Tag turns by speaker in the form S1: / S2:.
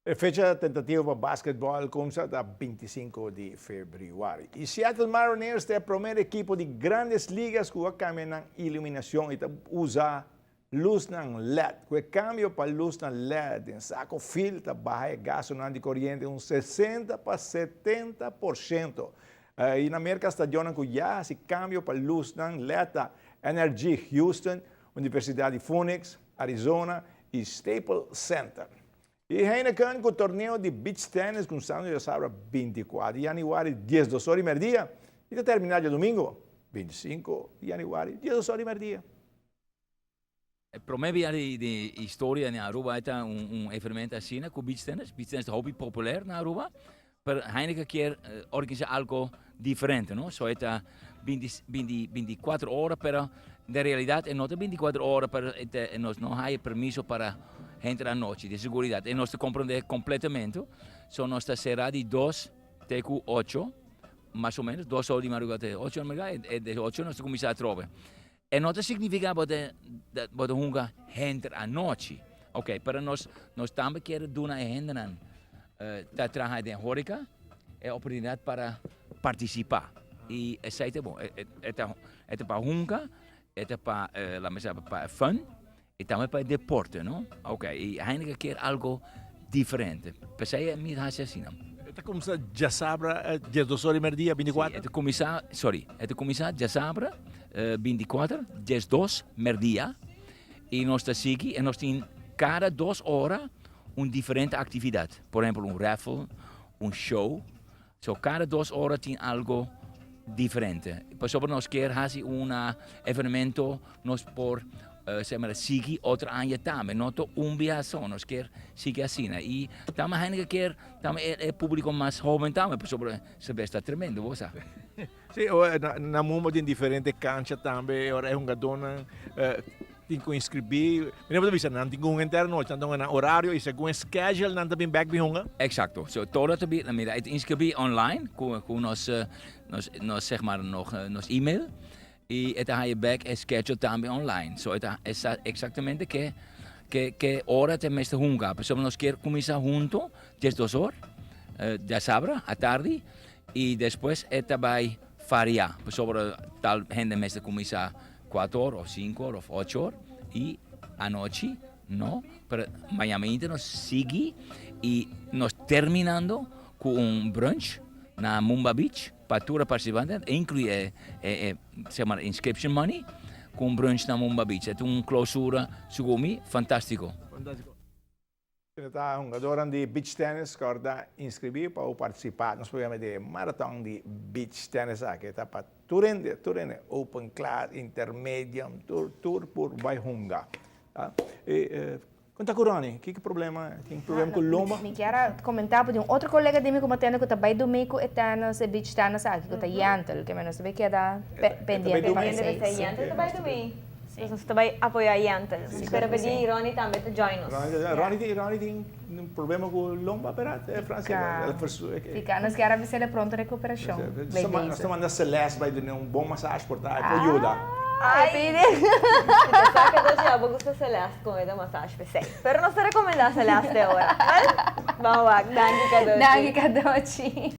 S1: E fecha tentativo pa basketball cuminsa ta 25 di februari. Y Seattle Mariners ta e prome ekipo di Grandes Ligas cu a cambia nan iluminacion y ta usa luznan LED. Cu e cambio pa luznan LED den Saco Field ta baha e gastonan di coriente un 60 pa 70%. Y na Merca stadionnan cu ya haci cambio pa luznan LED ta NRG Houston, Universidad di Phoenix, Arizona y Staples Center. Y Heineken cu torneo di beach tennis cuminsando diasabra 24 di januari 12 or di merdia y ta termina diadomingo 25 di januari 12 or di merdia.
S2: E prome bia di historia na Aruba ta un evenemento asina cu beach tennis. Beach tennis ta hopi popular na Aruba, pero Heineken kier organisa algo diferente, no? So e ta 24 ora, pero den realidad e no ta 24 ora, pero nos no haya permiso para henter anochi, di seguridad. E nos ta comprende completamente. So nos ta cera di 2 te cu 8, mas o menos, 2 or di madruga te 8 or di madruga, e de 8 nos ta cuminsa atrobe. E no ta significa bo ta bo ta hunga henter anochi. Ok, pero nos nos tambe kier duna e hendenan ta traha den horeca e oportunidad para participa. Y esey ta bon. E ta e ta pa hunga, e ta pa laat me sa pa fun y tambe pa e deporte, no? Ok, y Heineken kier algo diferente. P'esey mi ta haci asina.
S1: E ta cuminsa djasabra 12 or di merdia, 24?
S2: Si, e ta cuminsa, sorry, e ta cuminsa djasabra 24, 12 merdia y nos ta sigui y nos tin cada dos ora un diferente actividad. Por ehempel un raffle, un show. So cada dos ora tin algo diferente. Pasobra nos kier haci un evenemento nos por sigui otro aña tambe. No ta un biaha so, nos kier sigui asina. Y tambe hende kier tambe e publico mas hoben tambe pasobra cerveza ta tremendo, bo sa.
S1: Si, na Mumba tin diferente cancha tambe, ora e hungadónan tin cu inscribí. Mi no por bisa nan tin cu hunga entero nochi, nan ta hunga nan horario y segun e schedule nan ta bin bek bin hunga.
S2: Exacto. So todo ta bin, mira, e ta inscribí online cu cu nos nos nos zeg maar nog nos email y e ta haya bek e schedule tambe online. So e ta e sa exactamente ke ke ke ora ta mester hunga. Pasobra nos kier cuminsa hunto 12 or diasabra atardi Y despues e ta bay faria, pasobra tal hende mester cuminsa cuatro or of cinco or of ocho or y anochi no, pero mañana mainta nos sigui y nos terminando cu un brunch na Mumba Beach pa tur e participantenan, inclui e e inscription money, cu un brunch na Mumba Beach. E ta un clausura segun mi fantastico.
S1: Asina ta hungadornan di beach tennis kòrda inskribí pa bo partisipá. Nos programa di maraton di beach tennis aki ta pa tur hende, tur hende, open class, intermedium, tur tur por bai hunga. E konta ku Ronnie, kiko problema? Tin problema ku lomba?
S3: Mi kier a komentá bo di un otro kolega di mi ku mi a tende ku ta bai dumí ku e tennis, e beach tennis aki ku ta Yentl, ke mi nos ta bai keda pendiente pa esei.
S4: Yentl ta bai dumí? Nos ta bai apoya Yentl. Pero pedi Ronnie tambe ta join nos.
S1: Ronnie Ronnie tin un problema cu lomba berdad Francia?
S3: Fica nos kier a bisele pronto recuperacion.
S1: Nos ta manda Celeste bai dune un bon massage por ta por yuda.
S4: Ay Si ta sa ke dos ya bo gusta Celeste con e ta massage pesey. Pero nos ta recomenda Celeste ora. Bam wak. Danki Cadochi.
S3: Danki Cadochi.